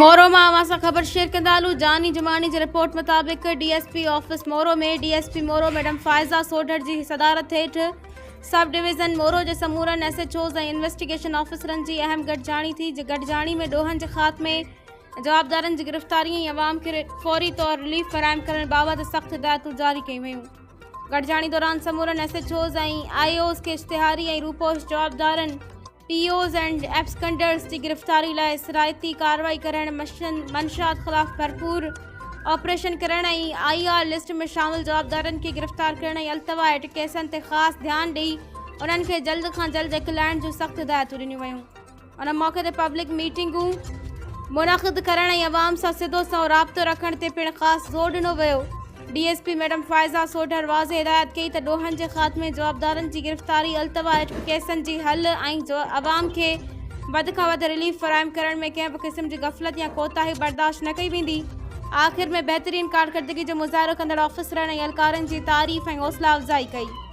مورو مان اوهان سان خبر شيئر ڪندا هلون جاني جماڻي جي رپورٽ مطابق D S P office Moro ۾ D S P Moro madam Faiza Sodhar جي صدارت هيٺ سب ڊويزن مورو جي سمورن ايس ايڇ اوز ۽ انويسٽيگيشن آفيسرن جي اهم گڏجاڻي ٿي گڏجاڻي ۾ ڏوهن جي خاتمي جوابدارن جي گرفتاري ۽ عوام کي فوري طور رليف فراهم ڪرڻ بابت سخت هدايتون جاري ڪيون ويون گڏجاڻي دوران سمورن ايس ايڇ اوز ۽ آء اوز کي اشتهاري ۽ روپوش جوابدارن پي اوز اينڊ ايبسڪنڊرز جي گرفتاري لاء سرائتي ڪارروائي ڪرڻ، منشيات خلاف ڀرپور آپريشن ڪرڻ ۽ I R list ۾ شامل جوابدارن کي گرفتار ڪرڻ ۽ التوا هيٺ ڪيسن تي خاص ڌيان ڏئي انهن کي جلد کان جلد اڪلائڻ جون سخت هدايتون ڏنيون ويون. ان موقعي تي پبلڪ ميٽنگون منعقد ڪرڻ ۽ عوام سان سڌو سنئون رابطو رکڻ تي پڻ خاص زور ڏنو ويو. D S P madam Faiza Sodhar واضح هدايت ڪئي ته ڏوهن جي خاتمي، جوابدارن جي گرفتاري، التوا هيٺ ڪيسن جي حل ۽ عوام کي وڌ کان وڌ رليف فراهم ڪرڻ ۾ ڪنهن به قسم جي غفلت يا ڪوتاهي برداشت نه ڪئي ويندي. آخر ۾ بهترين ڪارڪردگي جو مظاهرو ڪندڙ آفيسرن ۽ اهلڪارن جي تعريف ۽ حوصلا افزائي ڪئي.